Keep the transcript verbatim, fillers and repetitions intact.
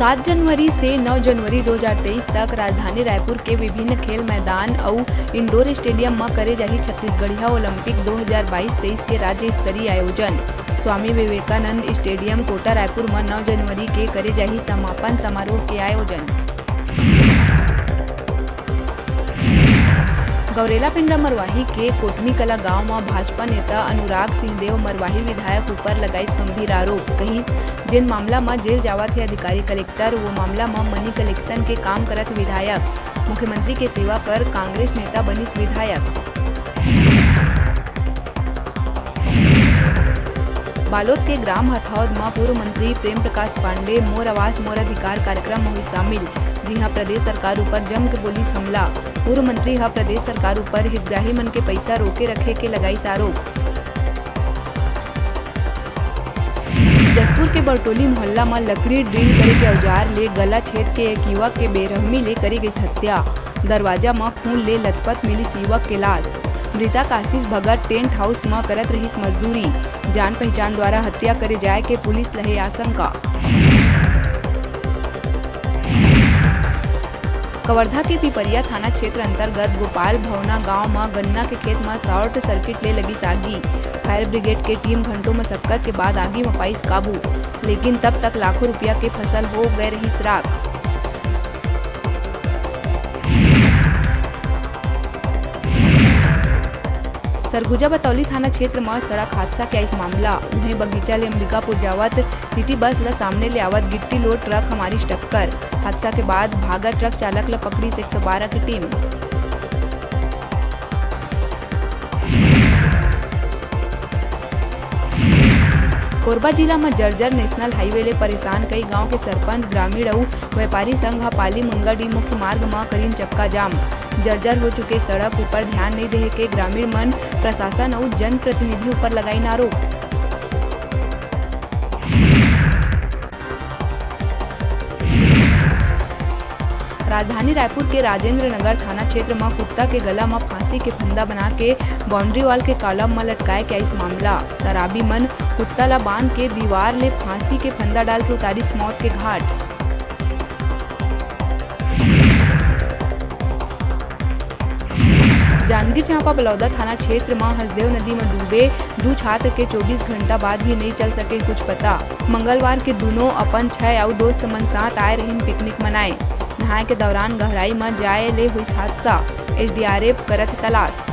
सात जनवरी से नौ जनवरी दो हज़ार तेईस तक राजधानी रायपुर के विभिन्न खेल मैदान अउ इंडोर स्टेडियम म करे जाही छत्तीसगढ़िया ओलंपिक दो हज़ार बाईस तेईस के राज्य स्तरीय आयोजन। स्वामी विवेकानंद स्टेडियम कोटा रायपुर म नौ जनवरी के करे जाही समापन समारोह के आयोजन। गौरेला पेंड्रा मरवाही के कोटमी कला गांव म भाजपा नेता अनुराग सिंहदेव मरवाही विधायक ऊपर लगाइस गंभीर आरोप। कहिस, जेन मामला म जेल जावत हे अधिकारी कलेक्टर, वो मामला म मनी कलेक्शन के काम करत विधायक। मुख्यमंत्री के सेवा कर कांग्रेस नेता बनिस विधायक। बालोद के ग्राम हथौद म पूर्व मंत्री प्रेम प्रकाश पांडे मोर आवास मोर अधिकार कार्यक्रम म हुई शामिल, जिहां प्रदेश सरकार ऊपर जम के बोलिस हमला। पूर्व मंत्री ह प्रदेश सरकार ऊपर हितग्राही मन के पइसा रोके रखे के लगाइस आरोप। जशपुर के बरटोली मोहल्ला म लकड़ी ड्रिल करे के औजार ले गला छेद के एक युवक के बेरहमी ले करी गई हत्या। दरवाजा म खून ले लथपथ मिलिस युवक के लाश। मृतक आशीष भगत टेंट हाउस म करत रहिस मजदूरी। जान पहचान द्वारा हत्या करे जाय के पुलिस ल हे आशंका। कवर्धा के पिपरिया थाना क्षेत्र अंतर्गत गोपाल भवना गांव म गन्ना के खेत म शॉर्ट सर्किट ले लगिस आगी। फायर ब्रिगेड के टीम घंटों मशक्कत के बाद आगी म पाइस काबू, लेकिन तब तक लाखों रुपया के फसल हो गए रहिस राख। सरगुजा बतौली थाना क्षेत्र म सड़क हादसा के आइस मामला। उहें, बगीचा ले अंबिकापुर जावत सिटी बस ल सामने ले आवत गिट्टी लोड ट्रक ह मारिस टक्कर। हादसा के बाद भागत ट्रक चालक ल पकड़िस एक सौ बारह के टीम। कोरबा जिला म जर्जर नेशनल हाईवे ले परेशान कई गांव के सरपंच, ग्रामीण अउ व्यापारी संघ ह पाली मुनगाडीह मुख्य मार्ग म करिन चक्का जाम। जर्जर हो चुके सड़क ऊपर ध्यान नइ देहे के ग्रामीण मन प्रशासन अउ जनप्रतिनिधि ऊपर लगाइन आरोप। राजधानी रायपुर के राजेंद्र नगर थाना क्षेत्र म कुत्ता के गला म फांसी के फंदा बना के बाउंड्री वॉल के कॉलम म लटकाए के आइस मामला। शराबी मन कुत्ता ला बांध के दीवार ले फांसी के फंदा डाल के उतारिस मौत के घाट। जांजगीर चांपा बलौदा थाना क्षेत्र म हसदेव नदी म डूबे दू छात्र के चौबीस घंटा बाद भी नइ चल सके कुछ पता। मंगलवार के दुनों अपन छह अउ दोस्त मन साथ आए रहिन पिकनिक मनाए। नहाए के दौरान गहराई म जाए ले हुई हादसा, एसडीआरएफ करत तलाश।